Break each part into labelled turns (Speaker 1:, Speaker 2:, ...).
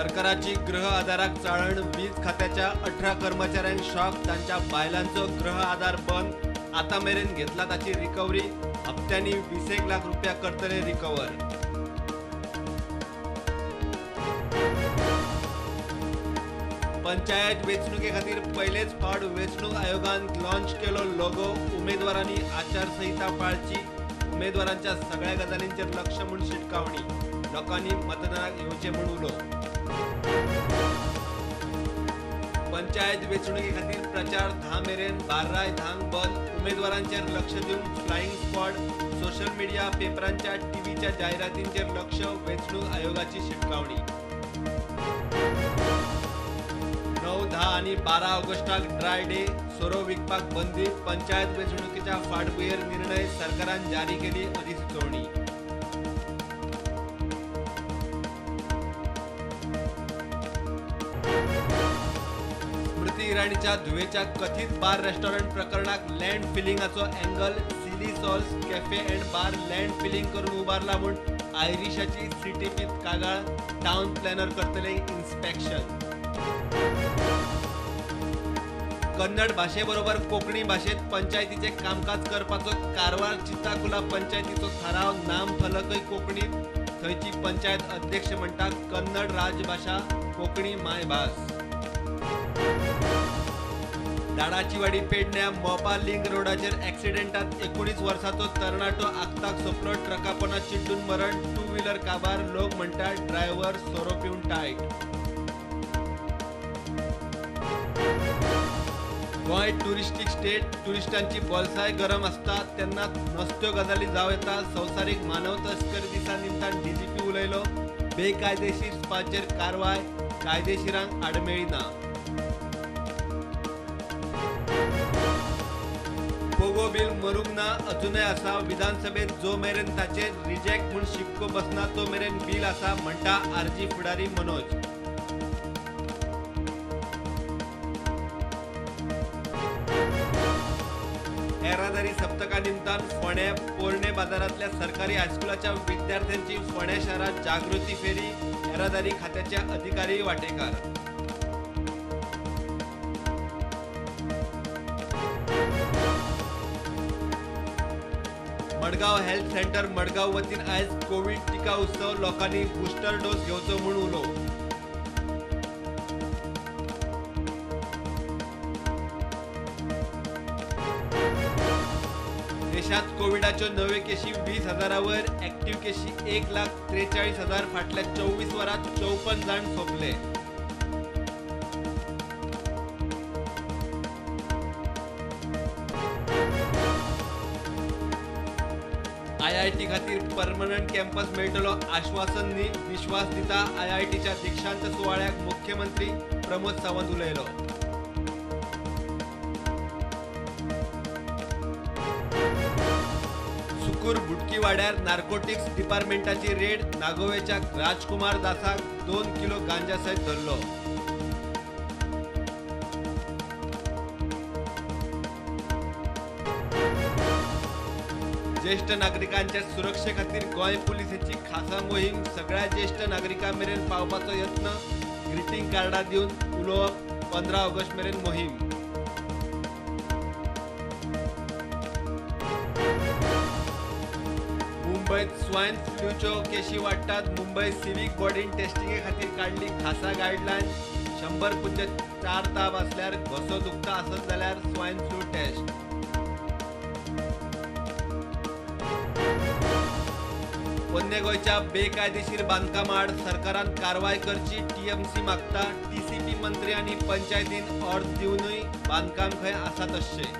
Speaker 1: सरकाराची गृह आधाराक चाळण, वीज खात्याच्या 18 कर्मचाऱ्यांक शॉक, तांच्या बायलांचो गृह आधार बंद, आतां मेरेन घेतला ताची रिकव्हरी, हप्त्यांनी 20 लाख रुपया करतले रिकव्हर. पंचायत वेंचणुके खातीर पयलेच फावट वेंचणूक आयोगान लॉन्च केलो लोगो, उमेदवारांनी आचारसंहिता पाळची, उमेदवारांच्या सगळ्या गजालींचेर लक्ष म्हूण शिटकावणी, लोकांनी मतदानाक येवचें म्हूण उलो. पंचायत वेंचणुके खातीर प्रचार 10 मेरेन, बार्राय 10 बंद, उमेदवारांचेर लक्ष दिवंक फ्लायिंग स्क्वॉड, सोशल मिडिया, पेपरांच्या, टीव्हीच्या जायरातींचेर लक्ष, वेंचणूक आयोगाची शिटकावणी. 9, 10 आनी 12 ऑगस्टाक ड्राय डे, सोरो विकपाक बंदी, पंचायत वेंचणुकेच्या फाटभुंयेर निर्णय, सरकारान जारी केली अधिसुचोवणी. स्मृती इराणीच्या धुवेच्या कथीत बार रेस्टॉरंट प्रकरणाक लँड फिलिंगाचो angle, Silly Souls cafe and bar land filling करून उबारला म्हूण आयरिशाची सीटीपीत कागाळ, टावन प्लॅनर करतले इन्स्पेक्शन. कन्नड भाशेबरोबर कोंकणी भाशेंत पंचायतीचें कामकाज करपाचो कारवार चित्ताकुला पंचायतीचो थाराव, नामफलकय कोंकणीत, थंयची पंचायत अध्यक्ष म्हणटा कन्नड राजभाशा, कोंकणी मायभास. दाडाचीवाडी पेडण्या मोपा लिंक रोडाचेर एक्सिडेंटात 19 वर्सांचो तरणाटो आक्ताक सोंपलो, ट्रकापोना चिड्डून मरण, टू व्हिलर काबार, लोक म्हणटा ड्रायव्हर सोरो पिवन टायट. गोंय ट्युरिस्टीक स्टेट, ट्युरिस्टांची बोल्साय गरम आसता तेन्ना नसत्यो गजाली जावं येता, संवसारीक मानव तस्करी दिसा निमतान डीजीपी उलयलो, बेकायदेशीर स्पाचेर कारवाय, कायदेशीरांक आडमेळी ना. पोगो बील मरूंक ना, अजुनय आसा, विधानसभेत जो मेरेन ताचेर रिजेक्ट म्हूण शिक्को बसना तो मेरेन बील आसा, म्हणटा आरजी फुडारी मनोज. येरादारी सप्तका निमतान फोंडें पोरणे बाजारांतल्या सरकारी हायस्कुलाच्या विद्यार्थ्यांची फोंडें शारांत जागृती फेरी, येरादारी खात्याचे अधिकारी वांटेकार. मडगांव हेल्थ सेंटर मडगांव वतीन आयज कोवीड टिका उत्सव, लोकांनी बुस्टर डोस घेवचो म्हूण उलो. देशात कोविडाच्यो नव्यो केशी 20,000 वयर, ऍक्टिव्ह केशी 1,43,000, फाटल्या 24 वरांत 54 जाण सोंपले. आयआयटी खातीर परमनंट कॅम्पस मेळटलो आश्वासन न्ही, विश्वास दिता आयआयटीच्या दीक्षांत सुवाळ्याक मुख्यमंत्री प्रमोद सावंत उलयलो. सुकूर बुटकीवाड्यार नार्कोटिक्स डिपार्टमेंटाची रेड, नागोवेच्या राजकुमार दासाक 2 किलो गांजा सयत धरलो. ज्येष्ठ नागरिकांच्या सुरक्षे खातीर गोंय पुलिसेची खासा मोहीम, सगळ्या ज्येष्ठ नागरिकां मेरेन पावपाचो यत्न, ग्रीटिंग कार्डां दिवन उलोवप, 15 ऑगस्ट मेरेन मोहीम. मुंबयत स्वायन फ्लूच्यो केशी वाडटात, मुंबय सिव्हिक बॉडीन टेस्टिंगे खातीर काडली खासा गायडलायन, 100.4 ताप आसल्यार, घसो दुखता आसत जाल्यार स्वायन फ्लू टेस्ट. पोन्ने गोंयच्या बेकायदेशीर बांदकामाआड सरकारान कारवाय करची, टीएमसी मागता, टीसीपी मंत्री आनी पंचायतीन ऑर्द दिवनूय बांदकाम खंय आसा तश्शें.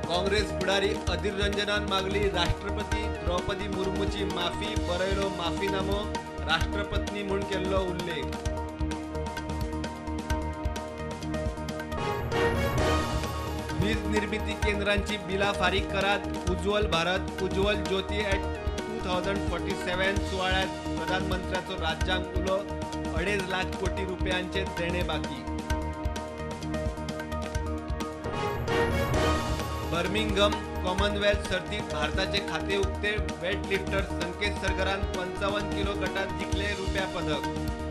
Speaker 1: काँग्रेस फुडारी अधीर रंजनान मागली राष्ट्रपती द्रौपदी मुर्मूची माफी, बरयलो माफीनामो, राष्ट्रपत्नी म्हूण केल्लो उल्लेख. वीज निर्मिती केंद्रांची बिलां फारीक करात, उज्ज्वल भारत उज्ज्वल ज्योती एट 2047 सुवाळ्यात प्रधानमंत्र्याचो राज्यांक उलो, 2.5 लाख कोटी रुपयांचे देणे बाकी. बर्मिंगहम कॉमनवेल्थ सर्तीत भारताचे खाते उक्ते. वेटलिफ्टर संकेत सरगरान 55 किलो गटात जिखले रुप्या पदक.